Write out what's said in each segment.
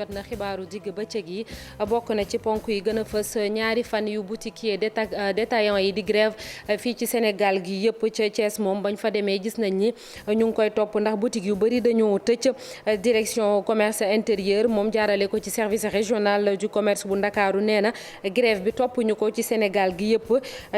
jot na xibaaru digg bëccëg yi bokk na ci ponk yi gën a fës ñaari fan yu boutiquier détaillant yi di grève fii ci Sénégal gi yëpp ca Thiès moom bañ fa demee gis nañ ni ñu ngi koy topp ndax boutique yu bëri dañoo tëj. direction commerce intérieur moom jaarale ko ci service régional du commerce bu Ndakaaru nee na grève bi topp ñu ko ci Sénégal gi yëpp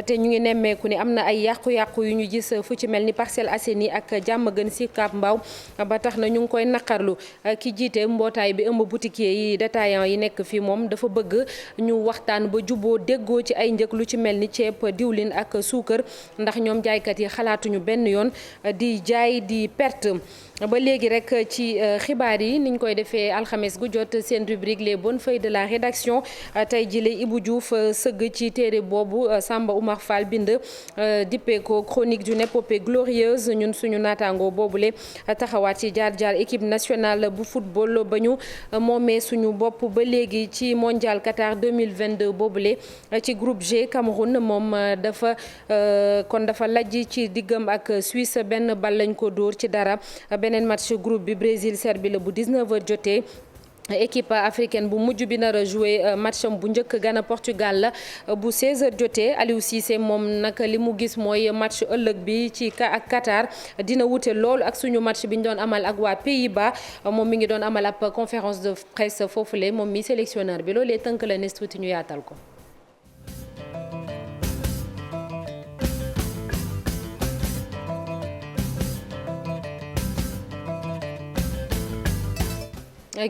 te ñu ngi nemmeeku ni am na ay yàqu-yàqu yu ñu gis fu ci mel ni Parcelles Assainies ak Diamaguène Sicap Mbao ba tax na ñu ngi koy naqarlu. ki jiite mbootaay bi ëmb boutique yi détaillant yi nekk fii moom dafa bëgg ñu waxtaan ba juboo déggoo ci ay njëg lu ci mel ni ceeb diwlin ak suukar ndax ñoom jaaykat yi xalaatuñu benn yoon di jaay di perte. ba léegi rek ci xibaar yi niñ koy defee alxames gu jot seen rubrique les bonnes feuilles de la rédaction tey jile Ibou Diouf sëgg ci téere boobu Samba Oumar Fall bind dippee ko chronique d'une épopée glorieuse ñun suñu naataango boobule taxawaat ci jaar-jaar équipe nationale bu football ba ñu moomee suñu bopp ba léegi ci mondial Qatar 2022 boobule ci groupe G Cameroun moom dafa lajj ci diggam ak Suisse benn bal lañ ko dóor ci dara. beneen match groupe bi Brésil Serbie la bu 19h jotee. équipe africaine bu mujj bi nar a joué matcham bu njëkk Ghana Portugal la bu 16h jotee Aliou Cissé moom nag li mu gis mooy match ëllëg bi ci ak Qatar dina wute loolu ak suñu match bi ñu doon amal ak waa Pays-Bas moom mi ngi doon amal ab conférence de presse foofule moom mi sélectionneur bi loolee tënk la nes tuuti ñu yaatal ko.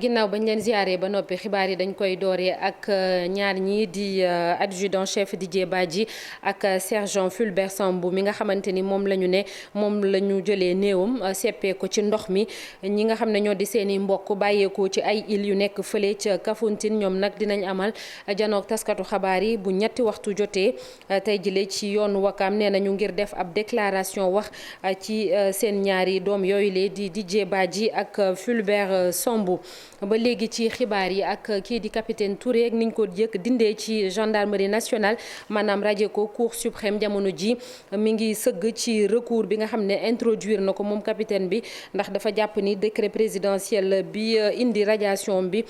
ginnaaw bañ leen ziaree ba noppi xibaar yi dañ koy dooree ak ñaar ñii di adjudant chef Didier Badji ak sergent Fulbert Sambou mi nga xamante ni moom la ñu ne moom la ñu jëlee néewam seppee ko ci ndox mi ñi nga xam ne ñoo di seeni mbokk bàyyeekoo ci ay îles yu nekk fële ca Kafountine ñoom nag dinañ amal janook taskatu xabaar yi bu ñetti waxtu jotee tey jile ci yoonu Wakaam nee nañu ngir def ab déclaration wax ci seen ñaari doom yooyu le di Didier Badji ak Fulbert Sambou. ba léegi ci xibaar yi ak kii di capitaine Touré ak niñ ko jëkk dindee ci gendarmerie nationale maanaam raje ko cour suprême jamono ji mi ngi sëgg ci recours bi nga xam ne introduire na ko moom capitaine bi ndax dafa jàpp ni décret présidentiel bi indi radiation bi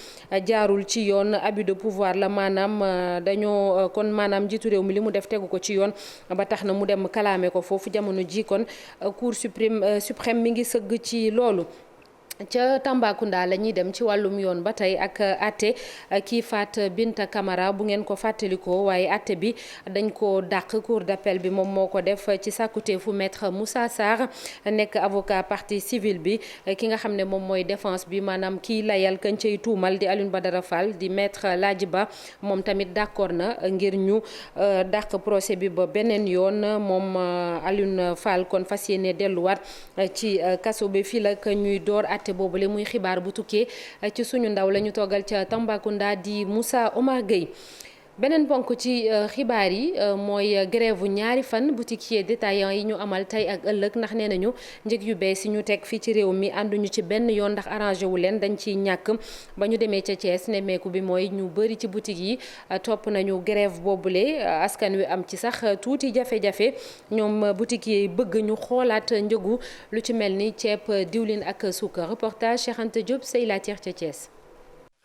jaarul ci yoon abus de pouvoir la maanaam dañoo kon maanaam jiitu réew mi li mu def tegu ko ci yoon ba tax na mu dem kalaame ko foofu jamono ji kon cour suprême mi ngi sëgg ci loolu. ca Tambacounda la ñuy dem ci wàllum yoon ba tey ak atte kii faat Binta Camara bu ngeen ko fàttalikoo waaye atte bi dañ ko dàq cour d'appel bi moom moo ko def ci sàkkuteefu maître Moussa Sarr nekk avocat partie civile bi ki nga xam ne moom mooy défense bi maanaam kii layal kañ cay tuumal di Alioune Badara Fall di maître Ladji Ba moom tamit d'accord na ngir ñu dàq procès bi ba beneen yoon moom Alioune Fall kon fas yéene delluwaat ci kaso bi fii la ñuy door atte boobule muy xibaar bu tukkee ci suñu ndaw la ñu toogal ca Tambacounda di Moussa Omar Gueye. beneen ponk ci xibaar yi mooy grève ñaari fan boutiquier détaillant yi ñu amal tey ak ëllëg ndax nee nañu njëg yu bees yi ñu teg fii ci réew mi ànduñu ci benn yoon ndax arrangé wu leen dañ ciy ñàkk ba ñu demee ca Thiès nemmeeku bi mooy ñu bëri ci boutique yi topp nañu grève boobule askan wi am ci sax tuuti jafe-jafe ñoom boutiquier yi bëgg ñu xoolaat njëgu lu ci mel ni ceeb diwlin ak suukar reportage Cheikh Anta Diop say la ca Thiès.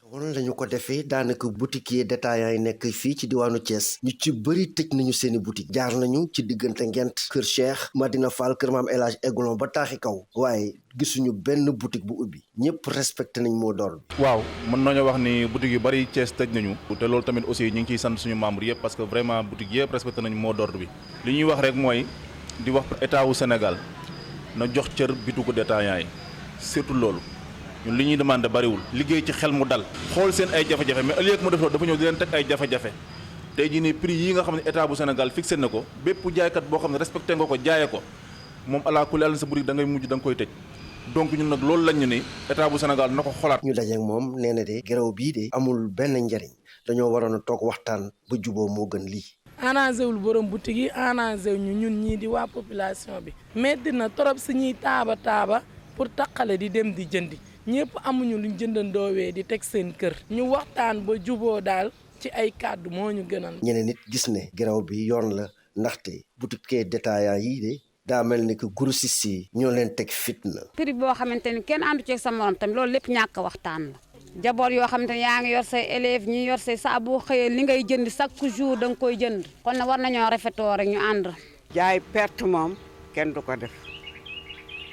wala lañu ko defee daanaka boutiquier détaillant yi nekk fii ci diwaanu Thiès ñu ci bëri tëj nañu seeni boutique jaar nañu ci diggante Ngent Kër Cheikh Madina Fall Kër Maam El Hadj Eglon ba taaxi kaw waaye gisuñu benn boutique bu ubbi ñëpp respecté nañ mot d'ordre bi. waaw mën nañoo wax ni boutique yu bëri Thiès tëj nañu te loolu tamit aussi ñu ngi ciy sant suñu membres yëpp parce que vraiment boutique yëpp respecté nañu mot d'ordre bi li ñuy wax rek mooy di wax état wu Sénégal na jox cër bitigu détaillant yi surtout loolu. ñun li ñuy demandé bariwul liggéey ci xel mu dal xool seen ay jafe-jafe mais au lieu que mu def loolu dafa ñëw di leen teg ay jafe-jafe tey jii nii prix yi nga xam ne état bu Sénégal fixé na ko bépp jaaykat boo xam ne respecté nga ko jaayee ko moom alaa kulli àll sa boutique da ngay mujj da nga koy tëj donc ñun nag loolu lañ ñu ni état bu Sénégal na ko xolaat. ñu dajeek moom nee na de grève bii de amul benn njariñ dañoo waroon a toog waxtaan ba juboo moo gën lii. arrangé wul borom boutique yi arrangé wu ñu ñun ñii di waa population bi metti na trop si ñuy taaba pour taqale di dem di jëndi ñëpp amuñu luñ jëndandoowee di teg seen kër ñu waxtaan ba juboo daal ci ay kàddu moo ñu gënal. ñeneen nit gis ne grève bi yoon la ndaxte boutique détaillant yi de daa mel ni que grossistes yi ñoo leen teg fitna. prix boo xamante ni kenn àndu ci sa morom tamit loolu lépp ñàkk waxtaan la jaboot yoo xam ne yaa ngi yor say élèves ñi yor say saa boo xëyee li ngay jënd chaque jour da nga koy jënd kon na war nañoo rafetoo rek ñu ànd. jaay perte moom kenn du ko def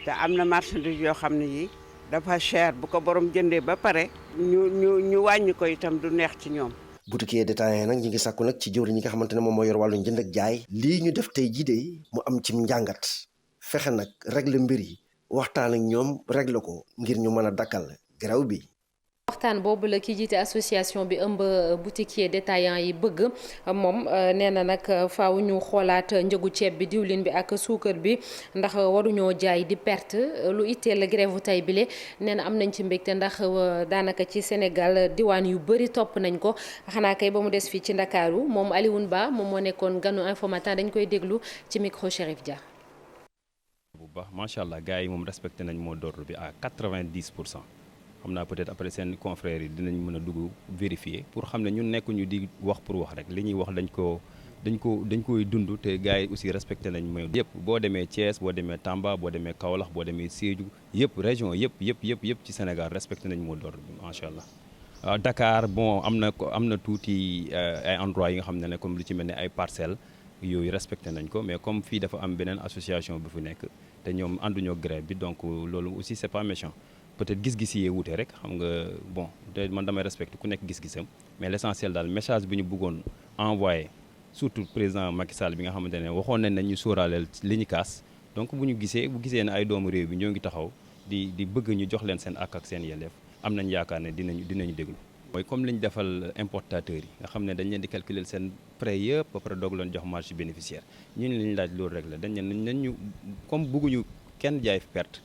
te am na marchandise yoo xam ne yi dafa cher bu ko borom jëndee ba pare ñu wàññi ko itam du neex ci ñoom. boutiquier détaillant nag ñi ngi sàkku nag ci jëwriñ ñi nga xamante ne moom moo yor wàllu njënd ak jaay lii ñu def tey jii de mu am ci njàngat fexe nag régler mbir yi waxtaan ak ñoom régler ko ngir ñu mën a dakkal grève bi. waxtaan boobu la ki jiite association bi ëmb boutiquier détaillant yi bëgg moom nee na nag faaw ñu xoolaat njëgu ceeb bi diwlin bi ak suukar bi ndax waruñoo jaay di perte lu itteel la grève tey bile nee na am nañ ci mbégte ndax daanaka ci Sénégal diwaan yu bëri topp nañ ko xanaa kay ba mu des fii ci Ndakaaru moom Alioune Ba moom moo nekkoon ganu Infos Matin dañ koy déglu ci micro Chérif Dia. bu baax macha allah gars yi moom respecté nañ mot d'ordre bi à 90%. xam naa peut-être après seen confrères yi dinañ mën a dugg vérifier pour xam ne ñun nekkuñu di wax pour wax rek li ñuy wax dañ koy dund te gars yi aussi respecté nañ mooy yëpp boo demee Thiès boo demee Tamba boo demee Kaolack boo demee Sédhiou yëpp région yëpp ci Sénégal respecté nañ mot d'ordre bi macha allah. Dakar bon am na tuuti ay endroits yi nga xam ne comme lu ci mel ne ay parcelles yooyu respecté nañ ko mais comme fii dafa am beneen association bu fi nekk te ñoom ànduñoo grève bi donc loolu aussi c'est pas méchant. peut-être gis-gis yi wuute rek xam nga bon te man damay respecté ku nekk gis-gisam mais l'essentiel daal message bi ñu bëggoon envoyé surtout président Macky Sall bi nga xamante ne waxoon nañ ñu sóoraaleel li ñu kaas donc bu gisee ne ay doomu réew bi ñoo ngi taxaw di bëgg ñu jox leen seen ak seen yelleef am nañ yaakaar ne dinañu déglu. mooy comme li ñu defal importateurs yi nga xam ne dañ leen di calculer seen prêt yëpp ba pare doog leen jox marge bénéficiaire ñun li ñu laaj loolu rek la dañ ne nañ ñu comme bëgguñu kenn jaay fi perte.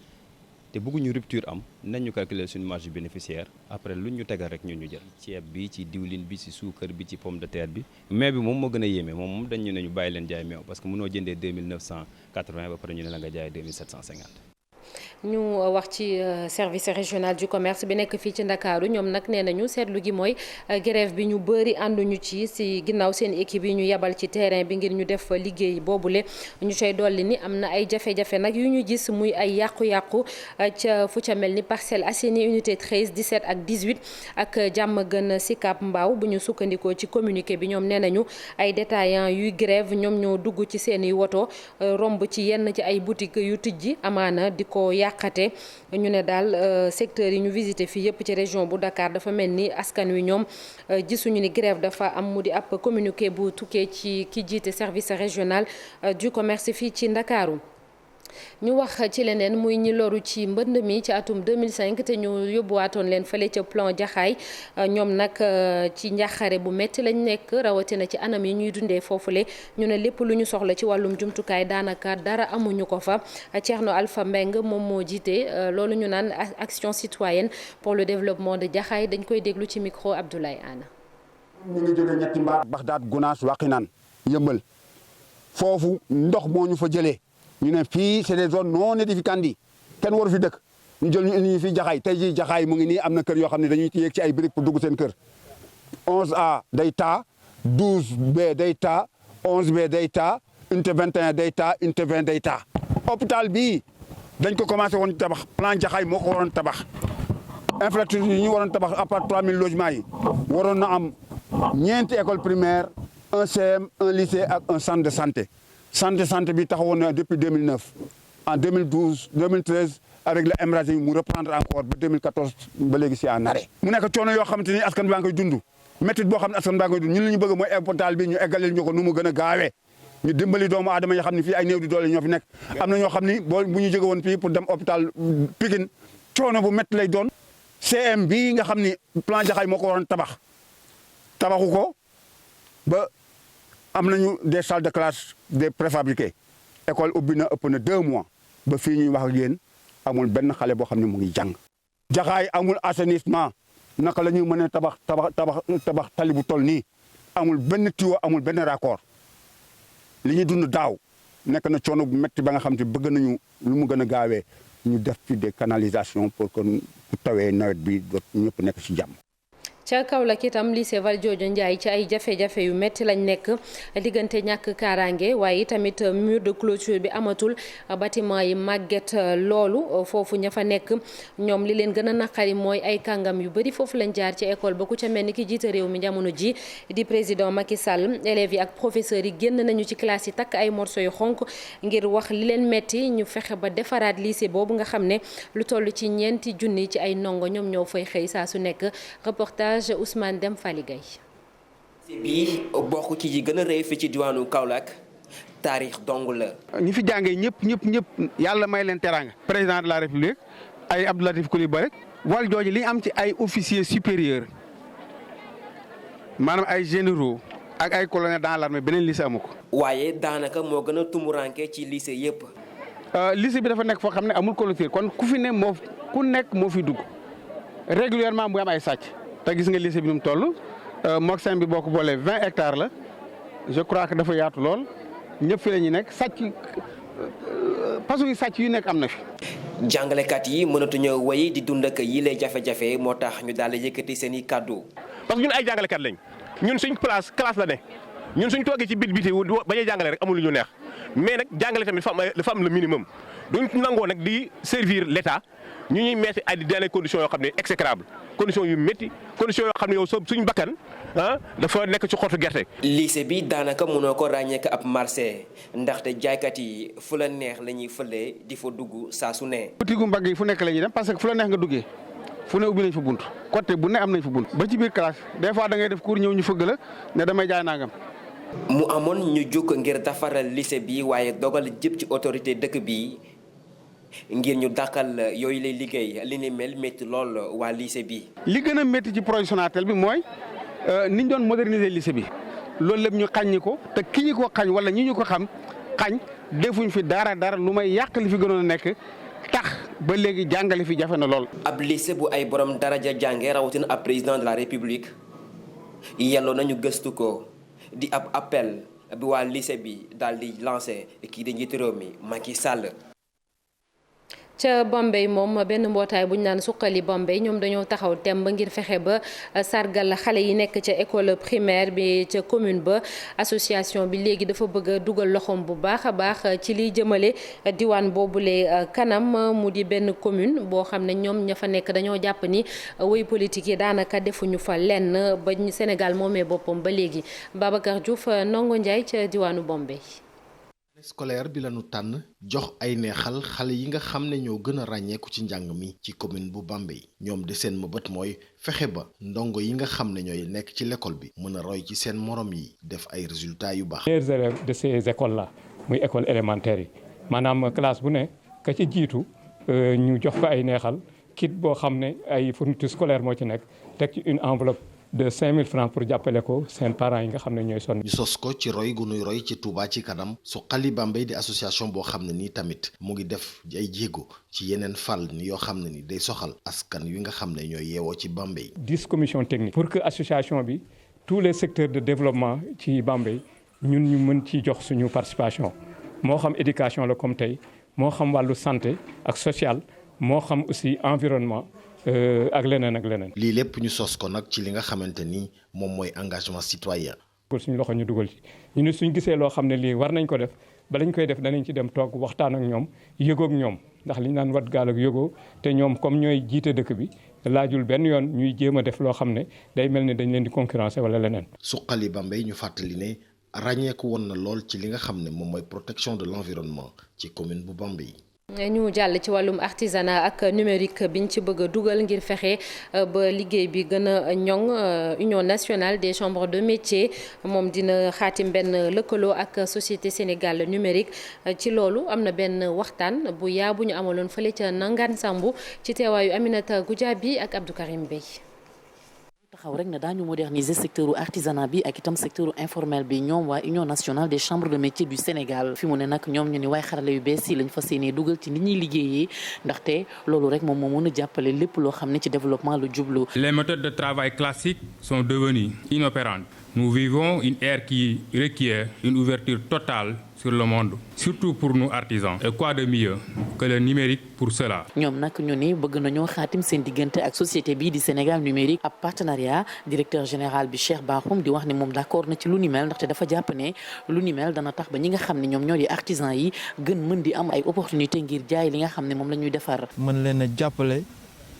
te bëgguñu rupture am nañ ñu calculer suñu marge bénéficiaire après luñ ñu tegal rek ñu jël ceeb bi ci diwlin bi ci suukar bi ci pomme de terre bi mais bi moom moo gën a yéeme moom dañ ñu ne ñu bàyyi leen jaay meew parce que mënoo jëndee 2980 ba pare ñu ne la nga jaay 2750. ñu wax ci service régional du commerce bi nekk fii ci Ndakaaru ñoom nag nee nañu seetlu gi mooy grève bi ñu bëri ànduñu ci si ginnaaw seen équipe yi ñu yebal ci terrain bi ngir ñu def liggéey boobule ñu coy dolli ni am na ay jafe-jafe nag yu ñu gis muy ay yàqu-yàqu ca fu ca mel ni Parcelles Assainies unité 13 17 ak 18 ak Diamaguène Sicap Mbao bu ñu sukkandikoo ci communiqué bi ñoom nee nañu ay détaillants yuy grève ñoom ñoo dugg ci seeni woto romb ci yenn ci ay boutiques yu tijji amaana di ko yàqate ñu ne daal secteur yi ñu visité fii yëpp ci région bu Dakar dafa mel ni askan wi ñoom gisuñu ni grève dafa am mu di ab communiqué bu tukkee ci ki jiite service régional du commerce fii ci Ndakaaru ñu wax ci leneen muy ñi loru ci mbënd mi ci atum 2005 te ñu yóbbuwaatoon leen fële ca plan Jaxaay ñoom nag ci njaaxare bu metti lañ nekk rawatina ci anam yi ñuy dundee foofule ñu ne lépp lu ñu soxla ci wàllum jumtukaay daanaka dara amuñu ko fa Thierno Alpha Mbeng moom moo jiite loolu ñu naan action citoyenne pour le développement de Jaxaay dañ koy déglu ci micro Abdoulaye Anna. ñu ngi jógee ñetti mbaar Baxdaat Gunaas Waxinaan Yëmbal foofu ndox moo ñu fa jëlee. ñu ne fii c'est des zones non édificantes kenn waru fi dëkk ñu jël ñu indi ñu fii Jaxaay tey jii Jaxaay mu ngi nii am na kër yoo xam ne dañuy yéeg ci ay briques pour dugg seen kër 11A day taa 12B day taa 11B day taa unité 21 day taa unité 20 day taa. hôpital bii dañ ko commencé woon tabax plan Jaxaay moo ko waroon tabax infrastructure yi ñu waroon tabax à part 3000 logements yi waroon na am ñeenti école primaire un CM un lycée ak un centre de santé. santé bi taxawoon na depuis 2009 en 2012 2013 avec le hémorragie mu reprendre encore ba 2014 ba léegi si en arrêt. mu nekk coono yoo xamante ni askan baa ngi koy dund métti boo xam ne askan baa ngi koy dund ñun li ñu bëgg mooy hôpital bi ñu eggaleel ñu ko nu mu gën a gaawee ñu dimbali doomu aadama yoo xam ne fii ay néew di doole ñoo fi nekk. am na ñoo xam ni bu ñu jóge woon fii pour dem hôpital Pikine coono bu métti lay doon. CM bii nga xam ni plan Jaxaay moo ko waroon tabaxu ko ba. am nañu des salles de classe des préfabriquées école ubbi na ëpp na 2 mois ba fii ñuy wax ak yéen amul benn xale boo xam ne mu ngi jàng. Jaxaay amul assainissement naka la ñuy mën a tabax tali bu toll nii amul benn tuyau amul benn raccord li ñuy dund daaw nekk na coono bu métti ba nga xam te bëgg nañu lu mu gën a gaawee ñu def fi des canalisations pour que ku tawee nawet bi doot ñëpp nekk ci jàmm. ca Kaolack itam lycée Valdiodio Ndiaye ci ay jafe-jafe yu metti lañ nekk diggante ñàkk kaaraange waaye tamit mur de clôture bi amatul bâtiment yi màgget loolu foofu ña fa nekk ñoom li leen gën a naqari mooy ay kàngam yu bëri foofu lañ jaar ci école ba ku ca mel ni ki jiite réew mi jamono ji di président Macky Sall élèves yi ak professeurs yi génn nañu ci classe yi takk ay morceaux yu xonk ngir wax li leen metti ñu fexe ba defaraat lycée boobu nga xam ne lu toll ci 4 junni ci ay ndongo ñoom ñoo fay xëy saa su nekk. Reportage Ousmane Dem Fally Gueye. bi bokk ci yi gën a rëy fi ci diwaanu Kaolack taarix dong la. ñi fi jàngee ñëpp yàlla may leen teraanga. président de la république ay Abdou Latif Coulibaly Valdiodio li am ci ay officiers supérieurs maanaam ay généraux ak ay colonels dans l'armée beneen lycée amu ko. waaye daanaka moo gën a tumuranke ci lycée yëpp. lycée bi dafa nekk foo xam ne amul clôture kon ku fi ne ku nekk moo fi dugg régulièrement mu am ay sàcc. te gis nga lycée bi nu mu toll mook seen bi boo ko boolee 20 hectares la je crois que dafa yaatu lool ñëpp fi la ñuy nekk sàcc façon sàcc yu nekk am na fi. jàngalekat yi mënatuñu wéy di dund ak yi lay jafe-jafe moo tax ñu daal di yëkkati seen i kàddu. parce que ñun ay jàngalekat lañ ñun suñ classe la ne ñun suñ toogee ci biti bañ a jàngale rek amul lu ñu neex mais nag jàngale tamit dafa am le minimum duñ nangoo nag di servir l'État ñu ñuy mettre à des conditions yoo xam ne exécrables conditions yu métti conditions yoo xam ne yow suñu bakkan dafa nekk ci xottu gerte. lycée bi daanaka mënoo ko ràññeek ab marché ndaxte jaaykat yi fu la neex la ñuy fëlee di fa dugg saa su ne. boutique gu mbagg yi fu nekk la ñuy dem parce que fu la neex nga duggee fu ne ubbi nañ fa bunt côté bu ne am nañ fa bunt ba ci biir classe des fois da ngay def cours ñëw ñu fëgg la ne damay jaay nangam. mu amoon ñu jóg ngir defaral lycée bi waaye dogal jëpp ci autorité dëkk bi. ngir ñu dàqal yooyu lay liggéey li ni mel métti lool waa lycée bi. li gën a métti ci projet Sonatel bi mooy ni ñu doon moderniser lycée bi loolu lépp ñu xañ ko te ki ñu ko xañ wala ñi ñu ko xam xañ defuñ fi dara lu may yàq li fi gënoon a nekk tax ba léegi jàngale fi jafe na lool. ab lycée bu ay borom daraja jànge rawatina ab président de la république yelloo nañu gëstu ko di ab appel bi waa lycée bi daal di lancé kii di njiitu réew mi Macky Sall. ca Bombay moom benn mbootaay bu ñu naan suqali Bombay ñoom dañoo taxaw temb ngir fexe ba sargal xale yi nekk ca école primaire bi ca commune ba association bi léegi dafa bëgg a dugal loxoom bu baax a baax ci liy jëmale diwaan boobule kanam mu di benn commune boo xam ne ñoom ña fa nekk dañoo jàpp ni woy politique yi daanaka defuñu fa lenn ba Sénégal moomee boppam ba léegi Babacar Diouf Ndongo Ndiaye ca diwaanu Bombay. scolaire bi lañu tànn jox ay neexal xale yi nga xam ne ñoo gën a ràññeeku ci njàng mi ci commune bu Bambey ñoom de seen mëbët mooy fexe ba ndongo yi nga xam ne ñooy nekk ci l'école bi mën a roy ci seen morom yi def ay résultats yu baax. les élèves de ces écoles là muy école élémentaire yi maanaam classe bu ne ka ci jiitu ñu jox ko ay neexal kit boo xam ne ay fourniture scolaire moo ci nekk teg ci une enveloppe de 5000 francs pour jàppale ko seen parents yi nga xam ne ñooy sonn. ñu sos ko ci roy gu nuy roy ci Touba ci kanam Suqali Bambey di association boo xam ne nii tamit mu ngi def ay jéego ci yeneen fàll ni yoo xam ne ni day soxal askan wi nga xam ne ñooy yeewoo ci Bambey. 10 commissions techniques pour que association bi tous les secteurs de développement ci Bambey ñun ñu mën ci jox suñu participation moo xam éducation la comme tey moo xam wàllu santé ak social moo xam aussi environnement. ak leneen ak leneen. lii lépp ñu sos ko nag ci li nga xamante ni moom mooy engagement citoyen. suñu loxo ñu dugal ci ñu ne suñ gisee loo xam ne lii war nañ ko def ba lañ koy def danañ ci dem toog waxtaan ak ñoom yëgoog ñoom ndax li ñu naan wat gaal ak yëgoo te ñoom comme ñooy jiite dëkk bi laajul benn yoon ñuy jéem a def loo xam ne day mel ne dañ leen di concurrencer wala leneen. Suqali Bambey ñu fàttali ne ràññeeku woon na lool ci li nga xam ne moom mooy protection de l'environnement ci commune bu Bambey. ñu jàll ci wàllum artisanat ak numérique biñ ci bëgg a dugal ngir fexe ba liggéey bi gën a ñoŋ Union nationale des chambres de métiers moom dina xaatim benn lëkkaloo ak société Sénégal numérique ci loolu am na benn waxtaan bu yaa bu ñu amaloon fële ca Nangan Sambu ci teewaayu Aminata Goudiaby ak Abdou Karim Bey. taxaw rek ne daañu moderniser secteur artisanat bi ak itam secteur informel bi ñoom waa Union nationale des chambres de métiers du Sénégal fi mu ne nag ñoom ñu ni waaye xarale yu bees yi lañ fas yéene dugal ci nit ñuy liggéeyee ndaxte loolu rek moom moo mën a jàppale lépp loo xam ne ci développement lu jublu. Les méthodes de travail classiques sont devenues inopérantes. Nous vivons une ère qui requiert une ouverture totale sur le monde, surtout pour nous artisans. Et quoi de mieux que le numérique pour cela? ñoom nag ñu ni bëgg nañoo xaatim seen diggante ak société bii di Sénégal numérique ab partenariat. Directeur général bi Cheikh Bakhoum di wax ne moom d'accord na ci lu ni mel ndaxte dafa jàpp ne lu ni mel dana tax ba ñi nga xam ne ñoom ñoo di artisan yi gën mën di am ay opportunité ngir jaay li nga xam ne moom la ñuy defar. mën leen a jàppale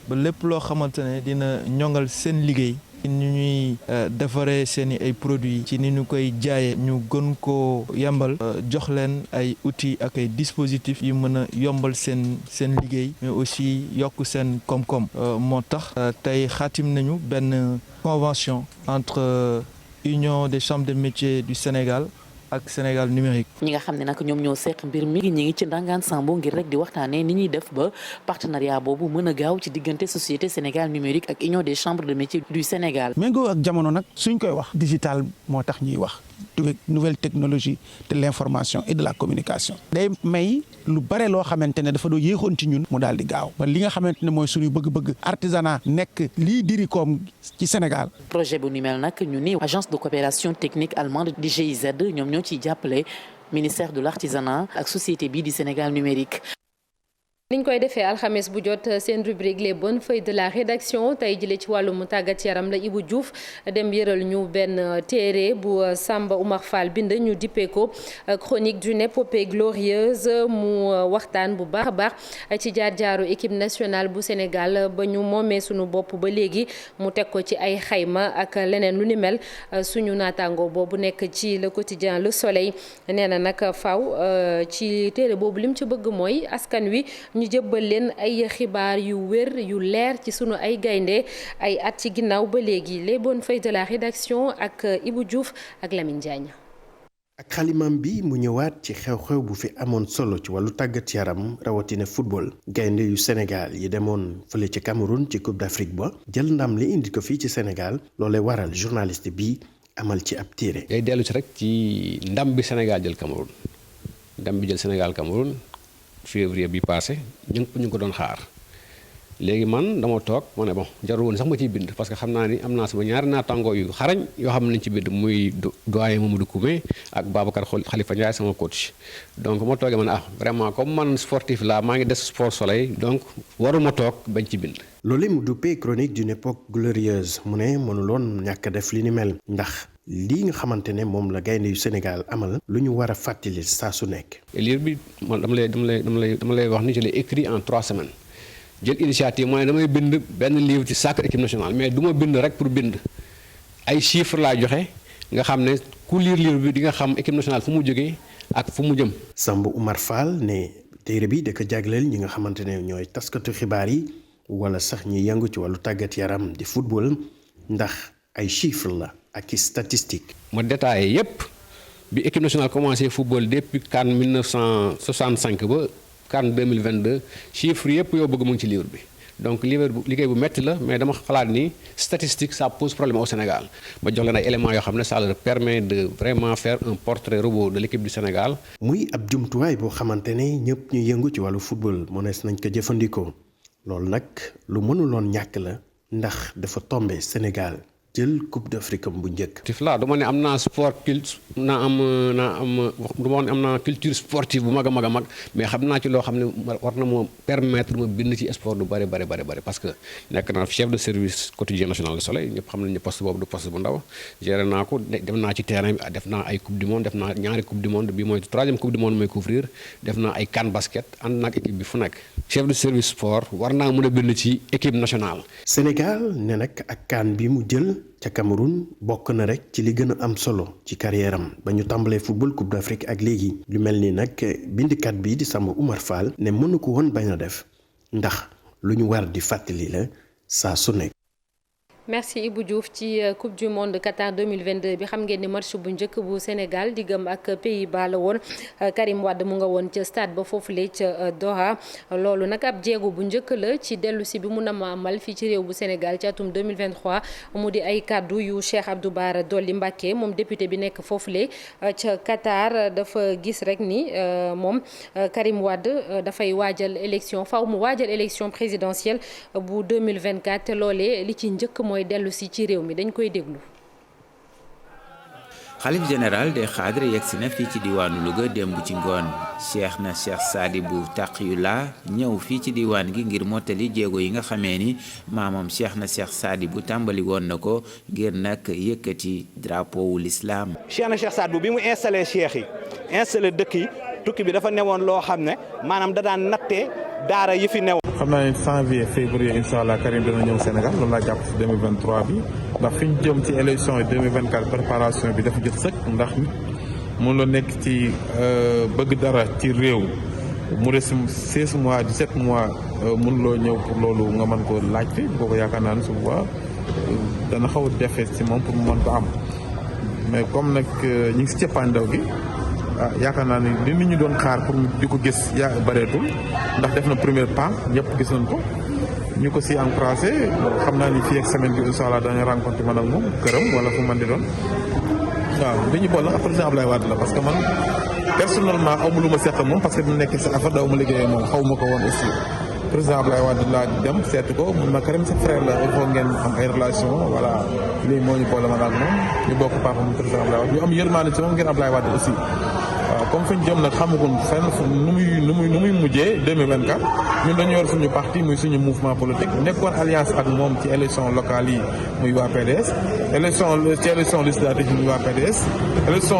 ba lépp loo xamante ne dina ñoŋal seen liggéey. ñu ñuy defaree seen i ay produits ci ni ñu koy jaayee ñu gën koo yombal jox leen ay outils ak ay dispositifs yu mën a yombal seen liggéey mais aussi yokk seen koom-koom moo tax tey xaatim nañu benn convention entre Union des chambres de métiers du Sénégal ak Sénégal numérique. ñi nga xam ne nag ñoom ñoo seq mbir mi ñi ngi ci ndangaan sambo ngir rek di waxtaanee ni ñuy def ba partenariat boobu mën a gaaw ci diggante société Sénégal numérique ak Union des chambres de métiers du Sénégal. méngoo ak jamono nag suñ koy wax digital moo tax ñuy wax nouvelle technologie de l'information et de la communication. day may lu bare loo xamante ne dafa doo yéexoon ci ñun mu daal di gaaw ba li nga xamante ne mooy suñu bëgg-bëgg artisanat nekk lii diri koom ci Sénégal. projet bu ni mel nag ñu ni agence de coopération technique allemande di GIZ ñoom ñoo ciy jàppale ministère de l'artisanat ak société bii di Sénégal numérique. niñ koy defee alxames bu jot seen rubrique les bonnes feuilles de la rédaction tey jëlee ci wàllum tàggat yaram la Ibou Diouf dem yëral ñu benn téere bu Samba Oumar Fall bind ñu dippee ko chronique d'une épopée glorieuse mu waxtaan bu baax a baax ci jaar-jaaru équipe nationale bu Sénégal ba ñu moomee suñu bopp ba léegi mu teg ko ci ay xayma ak leneen lu ni mel suñu naataango boobu nekk ci le quotidien Le Soleil nee na nag faw ci téere boobu lim ci bëgg mooy askan wi ñu jëbbal leen ay xibaar yu wér yu leer ci sunu ay gaynde ay at ci ginnaaw ba léegi les bonnes feuilles de la rédaction ak Ibou Diouf ak Lamine Diagne. ak xalimam bi mu ñëwaat ci xew-xew bu fi amoon solo ci wàllu tàggat yaram rawatina football gaynde yu Sénégal yi demoon fële ci Cameroun ci Coupe d'Afrique ba jël ndam li indi ko fii ci Sénégal loolee waral journaliste bi amal ci ab téere. day dellu ci rek ci ndam bi Sénégal jël Cameroun ndam bi jël Sénégal Cameroun. février bi passé ñu ngi ko doon xaar léegi man dama toog ma ne bon jarul woon sax ma ciy bind parce que xam naa ni am naa sama ñaari naataangoo yu xarañ yoo xam ne nañ ci bind muy doyen Mamadou Koumé ak Babacar Khalifa Ndiaye sama coach donc ma toogee ma ne vraiment comme man sportif la maa ngi des sport soleil donc waruma toog bañ ci bind. loolu mu duppee chronique d'une époque glorieuse mu ne mënuloon ñàkk a def li ni mel ndax lii nga xamante ne moom la gaynde yu Sénégal amal lu ñu war a fàttali saa su nekk. livre bi man dama lay wax ni je l'ai écrit en 3 semaines jël initiative mooy damay bind benn livre ci sacre équipe nationale mais du ma bind rek pour bind ay chiffres laa joxe nga xam ne ku lire livre bi di nga xam équipe nationale fu mu jógee ak fu mu jëm. Samba Oumar Fall ne téere bi da ko jagleel ñi nga xamante ne ñooy taskatu xibaar yi wala sax ñi yëngu ci wàllu tàggat yaram di football ndax ay chiffres la. ak i statistique. ma détaillé yépp bi équipe nationale commencé football depuis CAN 1965 ba CAN 2022 chiffres yépp yoo bëgg mu ngi ci livre bi donc livre bu liggéey bu metti la mais dama xalaat ni statistique ça pose problème au Sénégal ba jox leen ay éléments yoo xam ne ça leur permet de vraiment faire un portrait robot de l'équipe du Sénégal. muy ab jumtuwaay boo xamante ne ñëpp ñu yëngu ci wàllu football mënees nañ ko jëfandikoo loolu nag lu mënuloon ñàkk la ndax dafa tombé Sénégal. jël coupe d'Afrique bu njëkk. tifla dama ne am naa sport am naa culture sportive bu mag a mag mais xam naa ci loo xam ne war na ma permettre ma bind ci sport du bari parce que nekk naa chef de service quotidien national du Soleil ñëpp xam nañu poste boobu du poste bu ndaw géré naa ko dem naa ci terrain bi def naa ay coupe du monde def naa ñaari coupe du monde bi mooy 3e coupe du monde mooy couvrir def naa ay CAN basket ànd naa ak équipe bi fu nekk chef de service sport war naa mën a bind ci équipe nationale. Sénégal ne nag ak CAN bi mu jël. ca Cameroun bokk na rek ci li gën a am solo ci carrière am ba ñu tàmbalee football coupe d'Afrique ak léegi lu mel ni nag bindikat bi di Samba Oumar Fall ne mënu ko woon bañ a def ndax lu ñu war di fàttali la saa su nekk. merci Ibou Diouf ci coupe du monde Qatar 2022 bi xam ngeen ni match bu njëkk bu Sénégal diggam ak Pays-Bas la woon Karim Wade mu nga woon ca stade ba foofule ca Doha loolu nag ab jéego bu njëkk la ci dellu si bi mu na ma amal fii ci réew bu Sénégal ci atum 2023 mu di ay kaddu yu Cheikh Abdou Bara Dolly Mbacké moom député bi nekk foofule ca Qatar dafa gis rek ni moom Karim Wade dafay waajal élection faw mu waajal élection présidentielle bu 2024 te loolee li ci njëkk mooy dellu si ci réew mi dañ koy déglu. xalif général des xaadre yegsi na fii ci diwaanu Louga démb ci ngoon Cheikh Sadibou Taqiyullah ñëw fii ci diwaan gi ngir mottali jéego yi nga xamee ni maamam Cheikh Sadibou tàmbali woon na ko ngir nag yëkkati drapeau wu l'islam. Cheikh Sadibou bi mu installé cheikh yi installé dëkk yi tukki bi dafa newoon loo xam ne maanaam da daan nattee daara yi fi newoon. xam naa ne janvier février incha allah Karim dana ñëw Sénégal loolu laa jàpp ci 2023 bi ndax fi ñu jëm ci élection yi 2024 préparation bi dafa jot sëkk ndax nit mun la nekk ci bëgg dara ci réew mu des 16 mois 17 mois mun loo ñëw pour loolu nga mën ko laaj fi boobu yaakaar naa ne su boobaa dana xaw a jafe ci moom pour mu mën ko am mais comme nag ñu ngi si cëppaandaw gi. yaakaar naa ni li nit ñi doon xaar pour di ko gis bareetul ndax def na premier pas ñëpp gis nañ ko ñu ko si encouragé xam naa ni fii ak semaine bi incha allah dañu rencontré man ak moom këram wala fu man di doon waaw li ñu boole ak président Abdoulaye Wade la parce que man personnellement aw ma lu ma seq moom parce que bu nekkee sa affaire daw ma liggéeyee moom xaw ma ko woon aussi président Abdoulaye Wade laa dem seeti ko mun ma Karim sa frère la il faut ngeen am ay relation voilà lii moo ñu boole man ak moom ñu bokk papa mu président Abdoulaye Wade ñu am yërmande ci moom ngeen Abdoulaye Wade aussi. waaw comme fi ñu jëm nag xamaguñ fenn nu muy mujjee 2024 ñun dañu yor suñu parti muy suñu mouvement politique nekkoon alliance ak moom ci élection locale yi muy waa PDS ci élection législative muy waa PDS élection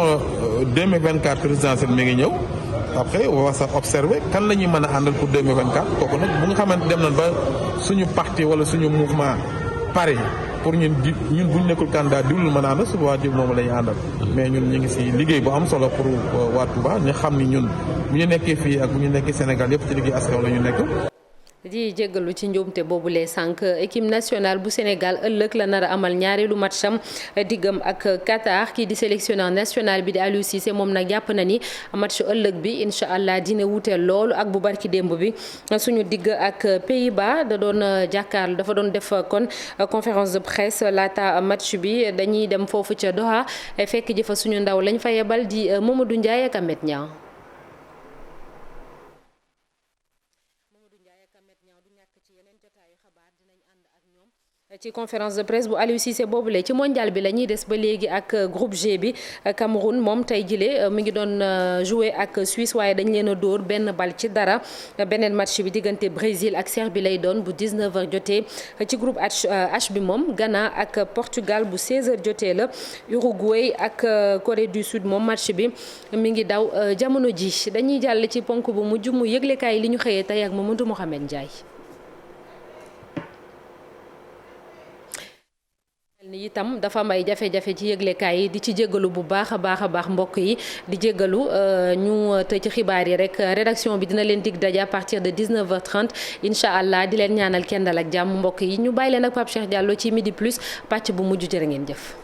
2024 présidentielle mi ngi ñëw après on va observer kan la ñuy mën a àndal pour 2024 kooku nag bu nga xamante dem nañ ba suñu parti wala suñu mouvement pare pour ñun bu ñu nekkul candidat diwlu mën a àndal suba diw moom la ñuy àndal mais ñun ñu ngi si liggéey bu am solo pour waa Touba ñu xam ni ñun bu ñu nekkee fii ak bu ñu nekkee Sénégal yëpp ci liggéey askan la ñu nekk. di jéggalu ci njuumte boobule sànq équipe nationale bu Sénégal ëllëg la nar a amal ñaareelu matcham diggam ak Qatar kii di sélectionneur national bi di Aliou Cissé moom nag jàpp na ni match ëllëg bi incha allah dina wute loolu ak bu barki démb bi suñu digg ak Pays-Bas dafa doon def kon conférence de presse laata match bi dañuy dem foofu ca Doha fekk jëfa suñu ndaw lañ fa yebal di Mamadou Ndiaye ak Amet Niang. ci conférence de presse bu Aliou Cissé boobule ci mondial bi la ñuy des ba léegi ak groupe G bi Cameroun moom tey jile mi ngi doon jouer ak Suisse waaye dañ leen a dóor benn bal ci dara beneen match bi diggante Brésil ak Serbie lay doon bu 19h jotee ci groupe H bi moom Ghana ak Portugal bu 16h jotee la Uruguay ak Corée du Sud moom match bi mi ngi daw jamono ji dañuy jàll ci ponk bu mujj mu yëglekaay li ñu xëyee tey ak Mamadou Mohamed Ndiaye. ni itam dafa am ay jafe-jafe ci yëglekaay yi di ci jéggalu bu baax a baax mbokk yi di jéggalu ñu tëj ci xibaar yi rek rédaction bi dina leen dig daje à partir de 19h30 incha allah di leen ñaanal kenn dal ak jàmm mbokk yi ñu bàyyi leen ak Pape Cheikh Diallo ci midi plus pàcc bu mujj jërë ngeen jëf.